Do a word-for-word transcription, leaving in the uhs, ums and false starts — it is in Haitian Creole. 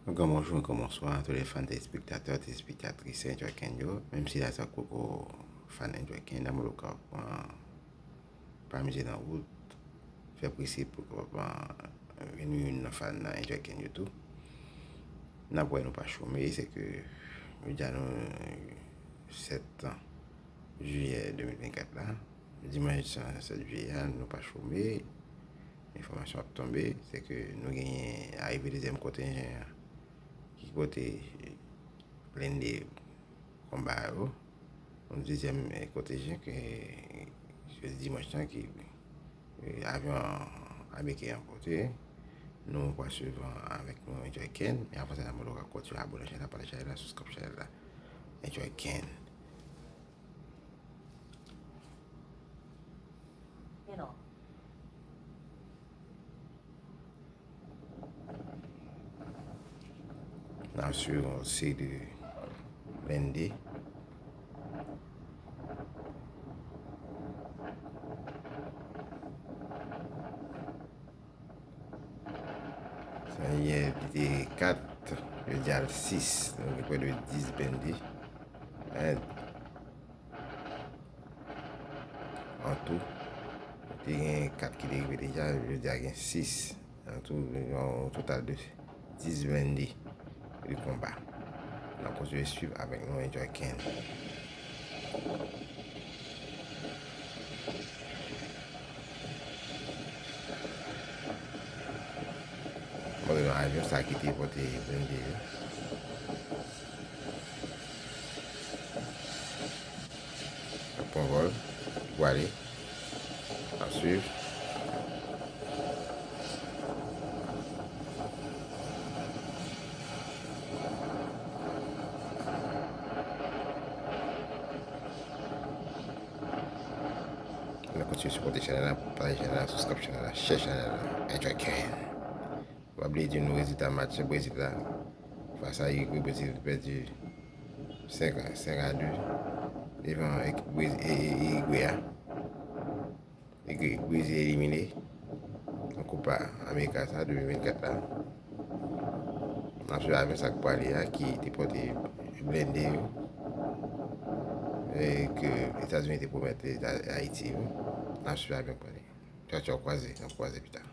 Yon gran bonjou, yon gran bonswa a tout lè fan telespektatè, telespektatris Enjoy Ken yo. Menm si la sa k poko fan Enjoy Ken, nan modo ka pran pa mize nan wout, fè prese pou kapab vin youn nan fan nan Enjoy Ken yo tou. N ap wè nou pa chome, se ke jodi a nou sèt jiyè de mil vennkat la. Dimanch sèt jiyè a, nou pa chome. Enfòmasyon ap tonbe, se ke nou genyen arive dezyèm kontenjan ki pote blende konba yo. Yon dezyèm, eh, kontenjan ke jodi dimanch lan ki, eh, avyon ameriken an pote. Nou pral swiv avèk nou Enjoy Ken. Men avan sa, n ap mande w kontinye abone chanèl la, pataje chanèl la, subscribe chanèl la. Enjoy Ken. N ap swiv yon seri de blende. Sa yè li te kat, jodi a l sis, nou gen prè de dis blende. An tou, te gen kat ki te rive deja, jodi a gen sis. An tou, yon total de dis blende de konba. N ap kontinye swiv avèk nou Enjoy Ken. Montre nou avyon sa ki te pote blende yo. L ap pran vòl, li pwale. N ap swiv. N ap kontinye sipòte chanèl la, pataje chanèl la, subscribe chanèl la, share chanèl la, Enjoy Ken. Pa bliye di nou rezilta match Brezil la. Fas a Igwe, Brezil pèdi senk, senk a de devan ekip Brez-, e, e, e, Igwe a. Igwe, Brezil elimine nan Copa América sa de mil vennkat la. N ap swiv avyon sa k pwale a, ki te pote blende yo, e ke Etazini te pwomèt Eta-, Ayiti yo. N ap swiv avyon pwale. Tchaw, tchaw, kwaze, n ap kwaze pita.